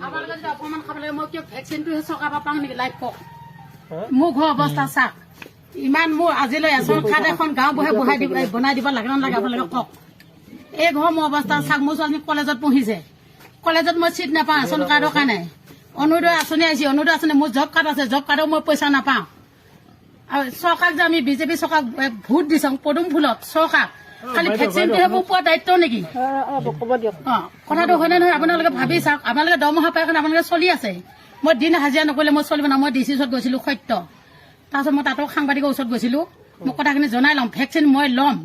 আপোনালোকে যদি অকণমান খাব লাগে, মই কিয় ভেকচিনটোহে চৰকাৰৰ পৰা পাওঁ নেকি? লাইভ কওক। মোৰ ঘৰ অৱস্থা চাওক। ইমান মোৰ আজিলৈ ৰেচন কাৰ্ড এখন গাঁওবুঢ়াই বহাই দিব, বনাই দিব লাগে নালাগে, আপোনালোকে কওক। এই ঘৰ মোৰ অৱস্থা চাওক। মোৰ ছোৱালী কলেজত পঢ়িছে। কলেজত মই চিট নাপাওঁ ৰেচন কাৰ্ডৰ কাৰণে। অৰুণোদয় আঁচনি আহিছে। অৰুণোদয় আঁচনি, মোৰ জব কাৰ্ড আছে, জব কাৰ্ডৰ মই পইচা নাপাওঁ। আৰু চৰকাৰক যে আমি বিজেপি চৰকাৰক ভোট দিছো, পদুম ফুলত চৰকাৰক খালি ভেকচিনটোহে মোৰ পোৱা দায়িত্ব নেকি? ক'ব দিয়ক। অ, কথাটো হয়নে নহয়, আপোনালোকে ভাবি চাওক। আপোনালোকে দৰমহা পাই কাৰণে আপোনালোকে চলি আছে। মই দিন হাজিৰা নকৰিলে মই চলিব নাই। মই ডি চি ওচৰত গৈছিলো সত্য। তাৰপিছত মই তাতো সাংবাদিকৰ ওচৰত গৈছিলো। মই কথাখিনি জনাই ল'ম, ভেকচিন মই ল'ম,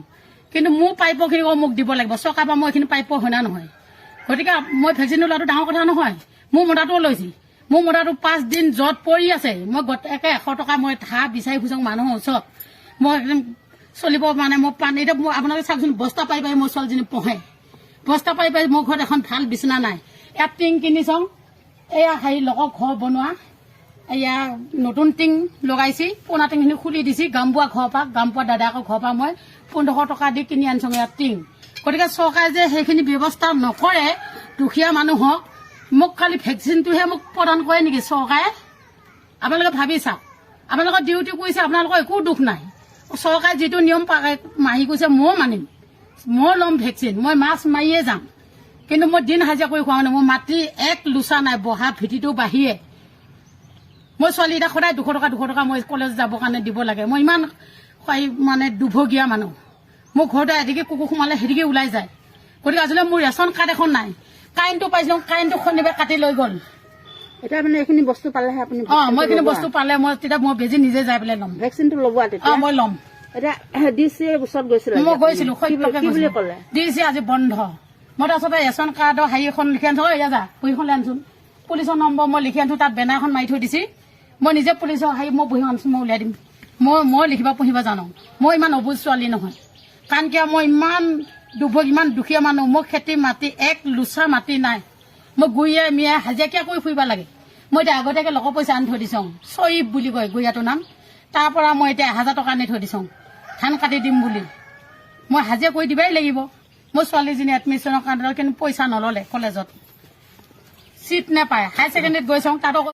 কিন্তু মোৰ প্ৰাপ্যখিনি মোক দিব লাগিব চৰকাৰৰ পৰা। মই এইখিনি প্ৰাপ্য হয় না নহয়? গতিকে মই ভেকচিনটো লোৱাটো ডাঙৰ কথা নহয়। মোৰ মতাটোও লৈছিল। মোৰ মতাটো 5 দিন য'ত পৰি আছে। মই একে 100 টকা মই ধাৰ বিচাৰি ফুৰিছোঁ মানুহৰ ওচৰত। মই একদম চলিব মানে মই পানী। এতিয়া মোৰ আপোনালোকে চাওকচোন, বস্তা পাই পাই মোৰ ছোৱালীজনী পঢ়ে। বস্তা পাই পাই। মোৰ ঘৰত এখন ভাল বিচনা নাই। ইয়াত টিং কিনিছোঁ। এয়া হেৰি লোকৰ ঘৰ বনোৱা, এয়া নতুন টিং লগাইছি। পুৰণা টিংখিনি খুলি দিছি। গামবোৱা ঘৰৰ পৰা, গামবোৱা দাদাকৰ ঘৰৰ পৰা মই 1500 টকা দি কিনি আনিছোঁ ইয়াত টিং। গতিকে চৰকাৰে যে সেইখিনি ব্যৱস্থা নকৰে দুখীয়া মানুহক, মোক খালি ভেকচিনটোহে মোক প্ৰদান কৰে নেকি চৰকাৰে? আপোনালোকে ভাবি চাওক। আপোনালোকৰ ডিউটি কৰিছে, আপোনালোকৰ একো দুখ নাই। চৰকাৰে যিটো নিয়ম মাহি কৈছে, ময়ো মানিম। মই ল'ম ভেকচিন, মই মাস্ক মাৰিয়ে যাম। কিন্তু মই দিন হাজিৰা কৰি খোৱা মানুহ। মোৰ মাটি এক লোচা নাই বহা ভেটিটো বাহিৰে। মই ছোৱালী এতিয়া সদায় 200 টকা, 200 টকা মই কলেজ যাবৰ কাৰণে দিব লাগে। মই ইমান মানে দুৰ্ভগীয়া মানুহ। মোৰ ঘৰতে এদিকে কুকুৰ সোমালে সেইদিকে ওলাই যায়। গতিকে আজিলৈ মোৰ ৰেচন কাৰ্ড এখন নাই। কাৰেণ্টটো পাইছিলো, কাৰেণ্টটো শনিবাৰে কাটি লৈ গ'ল। এতিয়া মানে এইখিনি বস্তু পালেহে আপুনি অ, মই এইখিনি বস্তু পালে মই তেতিয়া মই বেজি নিজে যাই পেলাই ল'ম। ভেকচিনটো ল'ব। তেতিয়া মই ল'ম। এতিয়া ডি চি ওচৰত গৈছিলে? মই গৈছিলো। সত্যকে। কি বুলি ক'লে? দিছে, আজি বন্ধ। মই তাৰপিছতে ৰেচন কাৰ্ডৰ হেৰি এখন লিখি আনিছো। ঐ যা, বহীখন লৈ আনচোন। পুলিচৰ নম্বৰ মই লিখি আনিছো। তাত বেনাৰখন মাৰি থৈ দিছি। মই নিজে পুলিচৰ হেৰি মই বহী আনিছো, মই উলিয়াই দিম। মই লিখিব পঢ়িব জানো। মই ইমান অবুজ ছোৱালী নহয়। কাৰণ কিয়, মই ইমান দুৰ্ভোগ, ইমান দুখীয়া মানুহ। মোৰ খেতি মাটি এক লোচা মাটি নাই। মই গুৰিয়াই মিয়াই হাজিৰা কিয় কৰি ফুৰিব লাগে? মই এতিয়া আগতীয়াকৈ লগৰ পইচা আনি থৈ দিছো। চয়ীব বুলি কয় গুৰিয়াটোৰ নাম। তাৰ পৰা মই এতিয়া 1000 টকা আনি থৈ দিছো ধান কাটি দিম বুলি। মই হাজিৰা কৰি দিবাই লাগিব। মোৰ ছোৱালীজনী এডমিশ্যনৰ কাৰণে কিন্তু পইচা নল'লে। কলেজত চিট নাপায়। হায়াৰ ছেকেণ্ডেৰীত গৈ চাওঁ, তাতো